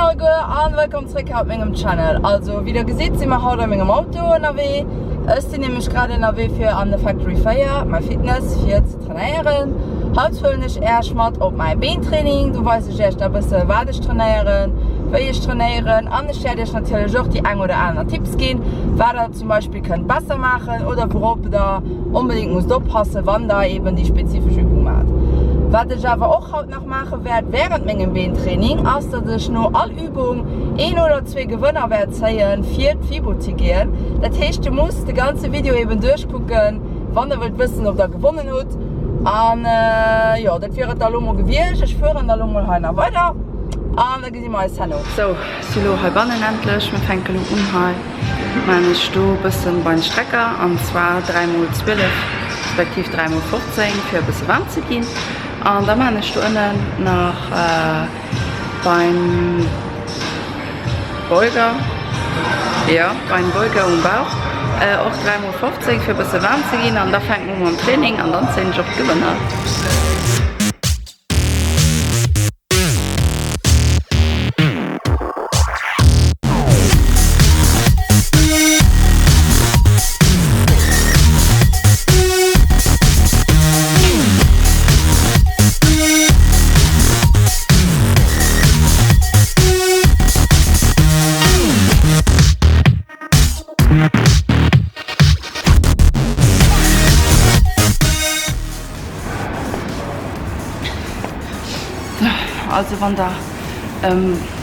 alleguer an wëllkomm zréck hei op mengem Channel. Also wéi der gesitt si mer haut a mengem Auto ënnerwee. Ech sinn nämlech grad ënnerwee fir an de Factory 4, my Fitness, fir ze trainéieren. Haut huelen ech äerch mat op mäi Beentraining. Do weisen ech äerch da bësse wat ech trainéieren, wéi ech trainéieren an ech wäert iech natierlech och déi eng oder aner Tipps ginn, wat der zum Beispill kënnt besser maachen oder wourop der onbedéngt musst oppassen, wann der eben déi spezifesch Übung maacht. Wat ech awer och haut nach maache wäert während mengem Beentraining ass, dass ech no all Übung een oder zwee Gewënner wäert zéien fir d'Fibo-Ticketen. Dat heescht, du muss de ganze Video eben duerchkucken, wann der wëllt wëssen, ob der gewonnen hutt. An jo, dat wier et da lo mol gewiescht. Ech fueren da lo mol hei nach weider an da gesi mer eis herno. Sou, si lo heibannen endlech. Mir fänke lo un hei. Maan ech do bëssen beim Strecker an zwar 3 mol 12 respektiv 3 mol 15 fir e bësse waarm ze ginn an da maan ech do ënnen nach beim Beuger, jo beim Beuger um Bauch och 3 mol 15 fir e bësse waarm ze ginn an da fänken mer u mam Training an dann zéien ech och d'Gewënner. Also wann der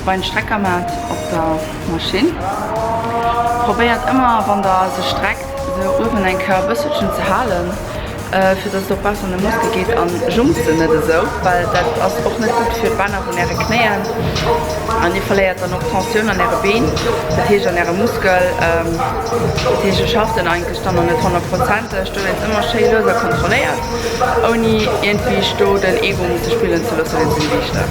bein Strecker maat op der Maschinn, probéiert ëmmer wann der se streckt se uewen eng Kéier e bësselchen ze halen, fir dass et och besser an de Muskel geet an jumpt se net esou, well dat ass och net gutt fir d'Bänner vun äre Knéien an dir verléiert dann och Tensioun an äre Been, dat heescht an äre Muskel, dat heescht e schafft dann eigentlech dann och net honnertprozenteg. Dowéinst ëmmer schéi lues a kontrolléiert, ouni iergendwéi do den Ego musse spillen ze loosse wéinst den Gewiichter.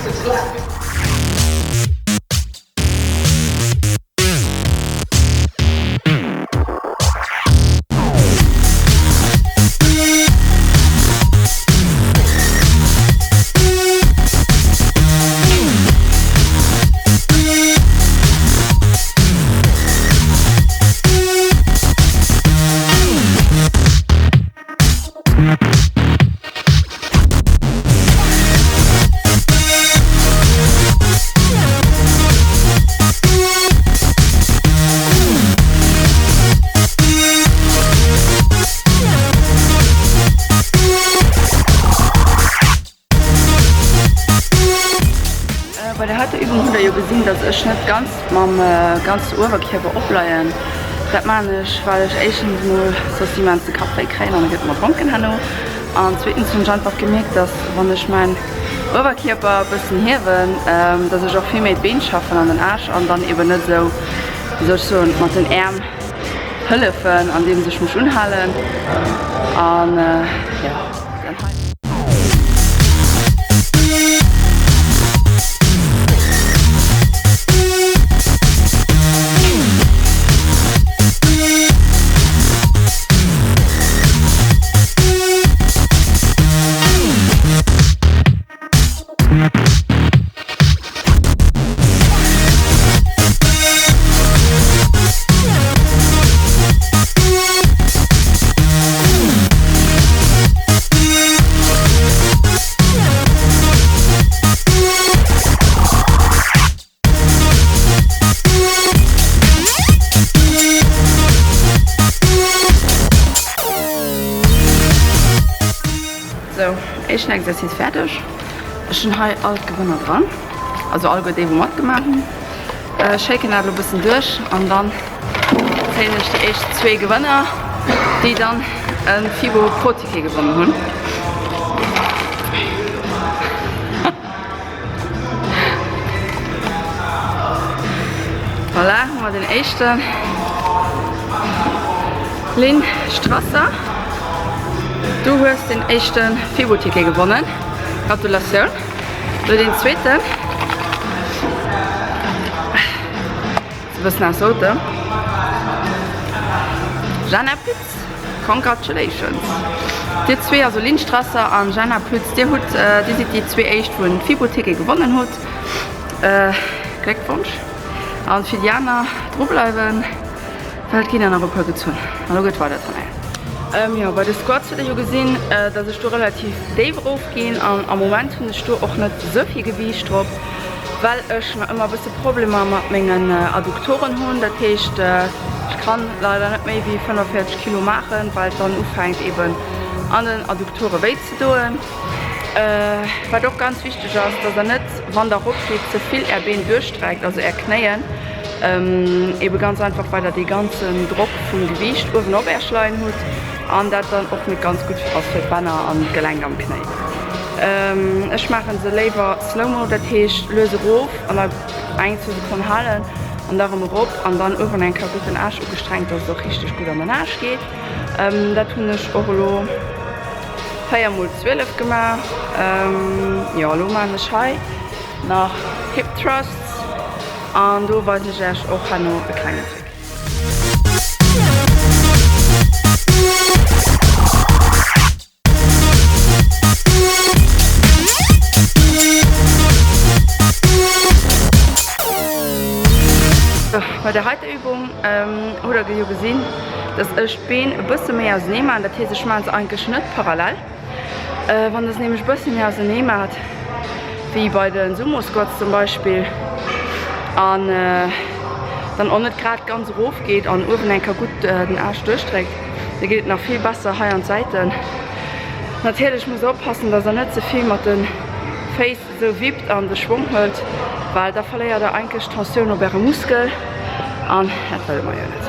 Bei der heiter Übung hutt der jo gesinn, dass ech net ganz mam ganze Uewerkierper opleien. Dat maan ech, well ech éischtens mol soss immens de Kapp wéi kréien an e gëtt mer dronken herno. An zweetens hunn ech einfach gemierkt, dass wann ech mäin Uewerkierper e bëssen hiewen, dass ech och vill méi d'Been schaffen an den Aarsch an dann eben net esou, wéi soll ech soen, mat den Äerm hëllefen andeems ech mech unhalen an jo dann hei. Sou, éischten Exercice fäerdeg. Ech hunn hei all d'Gewënner dran, also alleguer déi wou matgemaach hunn. Ech shaken dat elo bëssen duerch an dann zéien ech déi éischt zwee Gewënner, déi dann e Fibo Pro Ticket gewonnen hunn. Voilà, hu mer den éischten. Lynn Strasser, du hues den éischte Fibo-Ticket gewonnen. Gratulatioun. Lo den zweeten. Ass e bëssen aus Haute. Jana Pütz. Congratulations! Dir zwee, also Lynn Strasser an Jana Pütz, dir hutt, dir sidd déi zwee éischt wou en Fibo-Ticket gewonnen hutt. Gléckwonsch! An fir déi aner, dru bleiwen, well et ginn der nach e puer gezunn. An elo gëtt weider trainéiert. Jo, bei de Squats hutt der jo gesinn, dass ech do relativ déif erof ginn an am Moment hunn ech do och net esou vill Gewiicht drop, well ech nach ëmmer e bësse Problemer mat mengen Adduktoren hunn. Dat heescht, ech kann leider net méi wéi 45 Kilo maachen, well et dann ufänkt eben an den Adduktore wéi ze doen. Wat och ganz wichteg ass, dass der net, wann der erop geet, ze vill är Been duerchstreckt, also är Knéien, eben ganz einfach well der dee ganzen Drock vum Gewiicht uewen op äerch leien hutt an dat dann och net ganz gutt ass fir d'Bänner an d'Gelenk am Knéi. Ech maachen se léiwer slow-mo, dat heescht lues erof an da eng, zwou Sekonnen halen an da rëm erop an dann uewen eng Kéier gutt den Aarsch ugestrengt, dass et och richteg gutt an den Aarsch geet. Dat hunn ech och elo 4 mol 12 gemaach. Jo, elo maachen ech hei nach Hip Thrusts an do weisen ech iech och herno e klengen Trick. Bei der heiter Übung hutt der jo gesinn, dass ech d'Been e bësse méi ausenee maachen. Dat heescht, ech maache se eigentlech net parallel. Wann der se nämlech e bësse méi ausenee maacht, wéi bei de Sumo Squats zum Beispill, an dann och net grad ganz erof geet an uewen eng Kéier gutt den Aarsch duerchdréckt, da geet et nach vill besser hei an d'Säiten. Natierlech musst der oppassen, dass der net ze vill mat de Féiss esou wippt an de Schwong hëlt, well da verléiert der eigentlech d'Tensioun op ärem Muskel an dat wëlle mer jo net.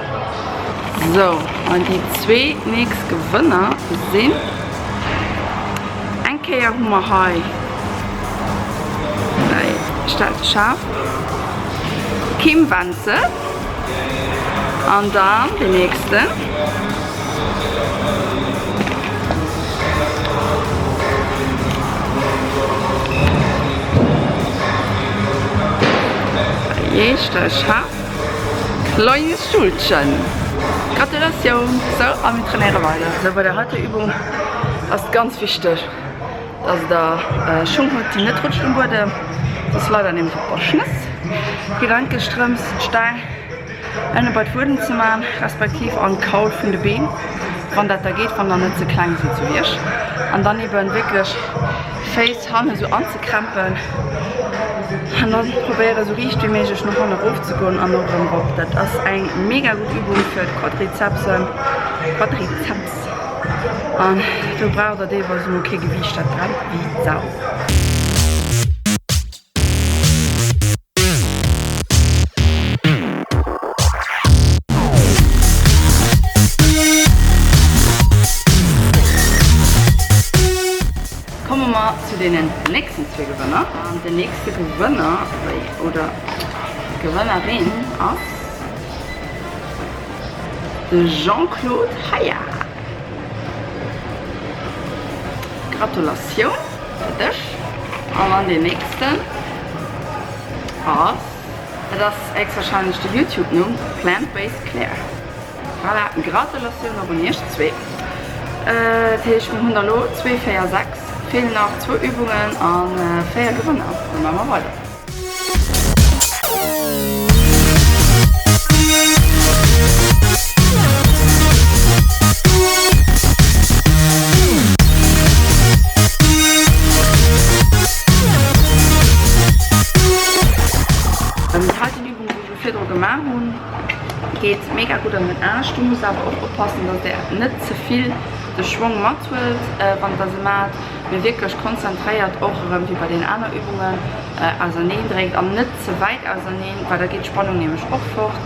Sou, an déi zwee nächst Gewënner sinn, eng Kéier hu mer hei, stellt schaarf, Kim Wenzel an dann den nächsten. Kleines Schulchen. Gratulatioun! Sou, a mir trainéiere weider. Sou, bei der heiter Übung ass et ganz wichteg, dass der Schung hutt, déi net rutscht um Buedem. Soss leider nämlech op der Schnëss. Geet eigentlech drëms, d'Staang ënne bei d'Wuedem ze man, respektiv an d'Kaul vun de Been, wann dat da geet, wann der net ze kleng sidd sou wéi ech. An dann eben wierklech d'Féiss hanne sou anzekrempen an dann probéiere sou riicht wéi méiglech no hanne rof ze goen an och erëm rop. Dat ass eng mega gutt Übung fir d'Quadrizepsen, Quadrizeps. An do braucht der deelweis emol kee Gewiicht, dat brennt wéi Sau. Komme mer zu deenen nächsten zwee Gewënner. An den nächste Gewënner oder Gewënnerin ass de Jean-Claude Heyer. Gratulatioun fir dech. An dann deen nächsten ass, dat ass héchstwahrscheinlech de Youtube-Numm, Plant Based Claire. Voilà, Gratulatioun och un iech zwee. Dat heescht mir hunn der elo zwee, 4, 6, feelen nach zwou Übungen a 4 Gewënner. Dann maache mer weider. Déi heiten Übung, déi ech elo virdru gemaach hunn, geet mega gutt an den Aarsch. Du muss awer och oppassen, dass der net ze vill de Schwong mathuelt, wann der se maacht, mee wierklech konzentréiert och erëm wéi bei den aner Übungen auserneen dréckt an net ze wäit auserneen, well da geet d'Spannung nämlech och fort.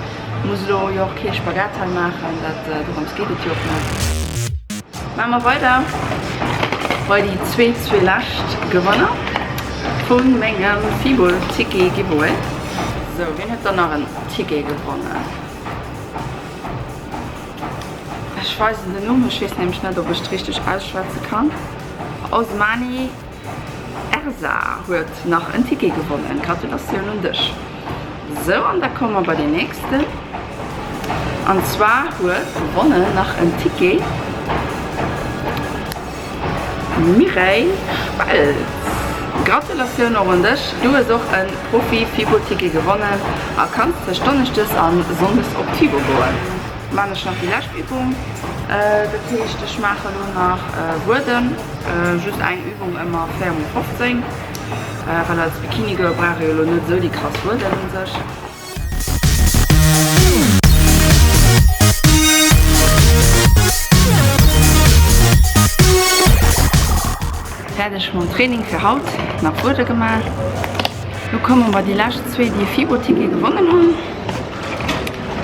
Muss elo jo och kee Spagat hei maachen, dat dorëms geet et jo och net. Maache mer weider bei déi zwee zwee lescht Gewënner vu mengem Fibul Ticket Giveaway. Sou, wien huet dann nach en Ticket gewonnen? Ech weisen den Numm, ech weess nämlech net, ob ech et richteg ausschwätze kann. Osmani Ersa huet nach en Ticket gewonnen. Gratulatioun un dech! Sou, an da komme mer bei deen nächsten. An zwar huet gewonnen nach en Ticket d'Mireille Speltz. Gratulatioun och un dech, du hues och en Profi Fibo Ticket gewonnen a kanns tëscht Donneschdes an Sonndes op d'Fibo goen. Maan ech nach déi lescht Übung, dat heescht ech maache lo nach Wueden, just eng Übung ëmmer 4 mol 15, well als Bikini Girl brauch ee jo lo net esou déi krass Wueden un sech. Fäerdeg mam Training fir haut, nach Wuede gemaach. Lo komme mer déi lescht zwee déi e Fibo-Ticket gewonnen hunn.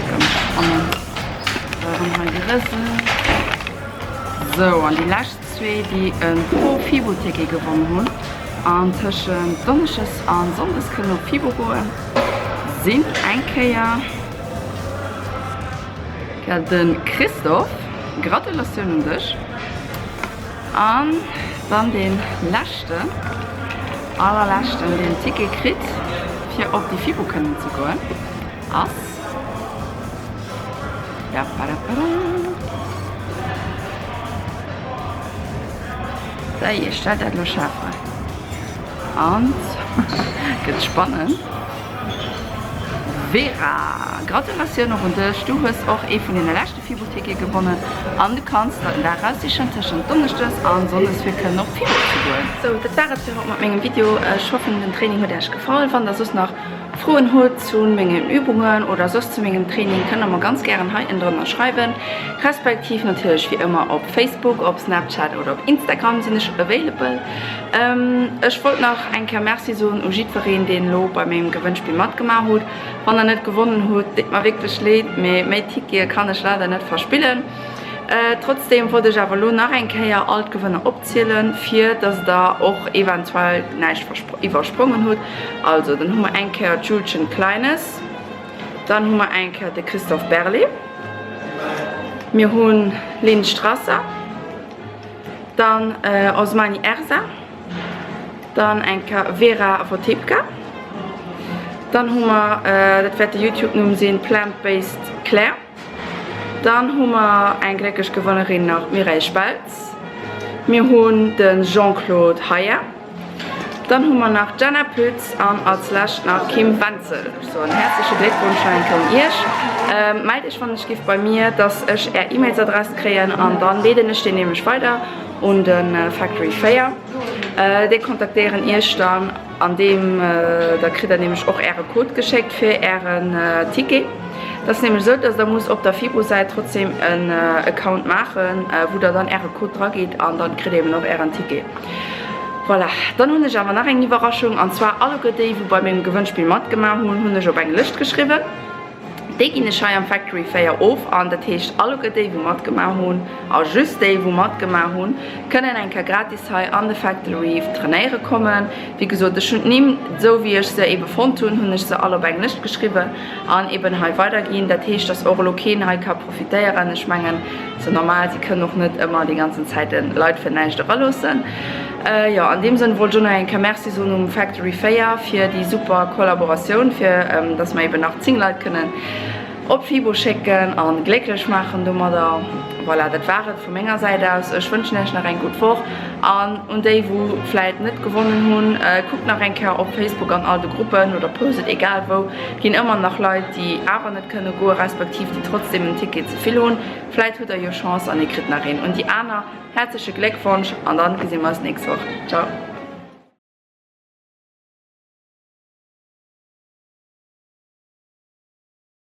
Ganz spannend. Erëm hei gerëselt. Sou, an déi lescht zwee déi e Pro Fibo-Ticket gewonnen hunn an tëschent Donneschdes a Sonndes kënnen op Fibo goen, sinn eng Kéier de Christophe, Gratulatioun un dech! An dann dee leschten, allerleschten, deen Ticket kritt, fir op déi Fibo kënnen ze goen, ass, dapadappada, Dei, ech stell dat elo schaarf hei. An gëtt spannend. Vera, Gratulatioun och un dech, du hues och ee vun deene leschte Fibo-Tickete gewonnen an du kanns der en Dag raussichen tëschent Donneschdes an Sonndes fir kënnen op d'Fibo ze goen. Sou, dat war et fir haut mat mengem Video. Ech hoffen den Training huet Äech gefall. Wann der soss nach Froen hutt zu mengen Übungen oder soss zu mengem Training, kënnt der mer ganz gären hei ënnendrënner schreiwen, respektiv natierlech wéi ëmmer op Facebook, op Snapchat oder op Instagram sinn ech available. Ech wollt nach eng Kéier Merci soen u jiddwereen deen elo bei mengem Gewënnspill matgemaach hutt. Wann der net gewonnen hutt, deet mer wierklech leed, mee méi Tickete kann ech leider net verspillen. Trotzdem wollt ech awer elo nach eng Kéier all d'Gewënner opzielen, fir dass der och eventuell näischt iwwersprongen hutt. Also dann hu mer eng Kéier d'Julchen Kleines, dann hu mer eng Kéier de Christophe Berlet, mir hunn Lynn Strasser, Dann Osmani Ersa, dann eng Vera Votipka, dann hu mer, dat wäert de Youtube Numm sinn, Plant Based Claire, dann hu mer eng glécklech Gewënnerin nach, d'Mireille Speltz, mir hunn de Jean-Claude Heyer. Dann hu mer nach d'Jenna Pütz an als lescht nach d'Kim Wenzel. Ech soen häerzleche Gléckwonsch nach eng Kéier un iech. Mellt iech wann ech giff bei mir, dass ech är E-Mailsadress kréien an dann leeden ech déi nämlech weider un de Factory 4. Déi kontaktéieren iech dann an deem da kritt der nämlech och äre Code geschéckt fir ären Ticket. Et ass nämlech esou, dass der musst op der Fibo-Säit trotzdem en Account maachen, wou der dann äre Code dragitt an dann kritt dir eben och ären Ticket. Voilà, dann hunn ech awer nach eng Iwwerraschung, an zwar alleguer déi wou bei mengem Gewënnspill matgemaach hunn, hunn ech op eng Lëscht geschriwwen. Déi ginn ech hei am Factory 4 of an dat heescht alleguer déi wou matgemaach hunn, a just déi wou matgemaach hunn, kënnen eng Kéier gratis hei an de Factory trainéiere kommen. Wéi gesot, ech hunn d'Nimm esou wéi ech se ebe fonnt hunn, hunn ech se all op eng Lëscht geschriwwen an eben hei weiderginn. Dat heescht, dass och elo keen hei ka profitéieren. Ech mengen, Se normal, si kënnen och net ëmmer déi ganzen Zäiten Leit fir näischt eraloossen. Jo, an deem Sënn wollt ech och nach eng Kéier Merci soen um Factory 4 fir déi super Kollaboratioun, fir dass mer eben nach 10 Leit kënnen op d'FIBO schécken a glécklech maachen domadder. Voilà, dat war et vu menger Säit aus. Ech wënschen Iech nach eng gutt Woch an un déi wou vläit net gewonnen hunn, kuckt nach eng Kéier op Facebook an all de Gruppen oder post et egal wou. Et ginn ëmmer nach Leit déi awer net kënne goen, respektiv déi trotzdem en Ticket ze vill hunn. Vläit hutt der jo Chance an dir kritt nach een. Un déi aner, häerzleche Gléckwonsch an dann gesi mer eis nächst Woch. Ciao.